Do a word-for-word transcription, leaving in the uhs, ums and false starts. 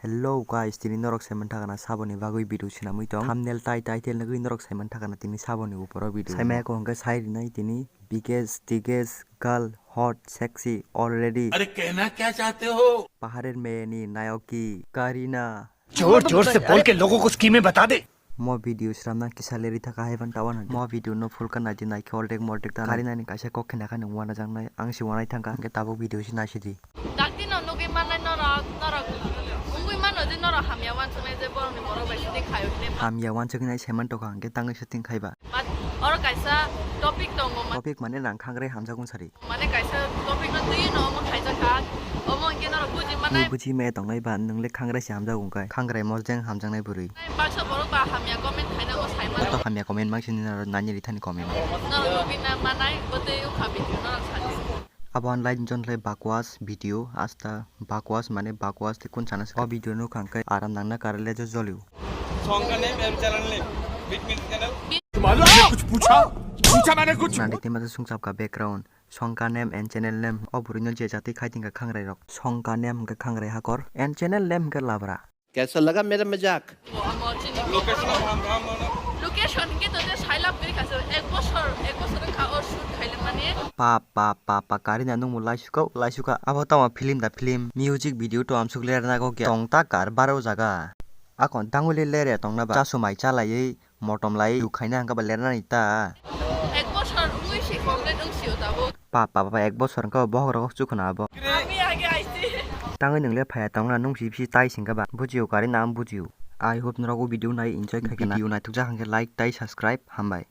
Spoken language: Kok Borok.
Hello guys, tini norok saiman thakana saboni bagwi video sinamwi tong. Thumbnail tai title nugwi norok saiman thakana tini saboni uporo video. Saimaya ko hwnkhe sai rinai tini biggest, biggest girl hot sexy already. अरे कहना क्या चाहते हो? Paharer meyani nayok ki Karina. जोर जोर से बोल के लोगों को स्कीमें बता दे। Mo video sramna kisa leri thaka hai ban tawan hwnkhe. Mo video no full ka naidi naikhe oldek moldek ta Karina ni kaisa kok khina kha nung wana jang nai ang si wanai thangkha hwnkhe tabuk video si naisidi. Dakti no nugwi mannai norok, norok wngwi mano je norok hamya wansuknai je borokni borok bai sidi khayo hinwi. Hamya wansuknai saiman tokha hwnkhe tangwi setting khaiba. But oro kaisa topic tongo ma- Topic mane nang khangrai hamjakmung sari. Mane kaisa topic no twi no omo khaijak kha. Omo hwnkhe norok buji manai. Nini buji maya tongnai ba nwng le khangrai se hamjago hwnkhe. Khangrai mojeng hamjaknai bwrwi. Baksa borok ba hamya comment khaina o sai mano. Joto hamya comment mang sini naro nani rithani comment. Norok lobina manai bwtwi wngkha video norok sadi. Abo online jon khlai bakwas video asta bakwas mane bakwas te kun sana se. O video no khangkai aram nangna karale jo jolio. Song ka name and channel name. Big Mix channel. मालूम है कुछ पूछा पूछा मैंने कुछ Nandi tema sung sapka background. Song ka name and channel name. O bwrwino je jati khai tingkha khangrai rok. Song ka name hwnkhe khangrai hakor and channel name hwnkhe labra. कैसा लगा मेरा मजाक? Location hwnkhe to je sailab gri kha se ek bosor, ek bosor wngkha o shoot khaile mani. Pa pa pa pa Karina nungmo laisukha laisukha abo tamo film da film music video to amsuk lerna go tong ta kar baro jaga. Akon tangwili lere tongna ba chasumai chalaiwi motom lai yuk khaina hwnkhe ba lernani ta. Ek bosor wngwi se complete wngsio tabuk. Pa pa pa ek bosor hwnkhe bo bohrok chukhuna abo. Ami age aisi. Tangwi nwngle phaya tongna nung si bisi tai singkha ba bujio Karina ang bujio. I hope norok o video nai enjoy khai khana. Video naithokjak hwnkhe like tai subscribe hambai.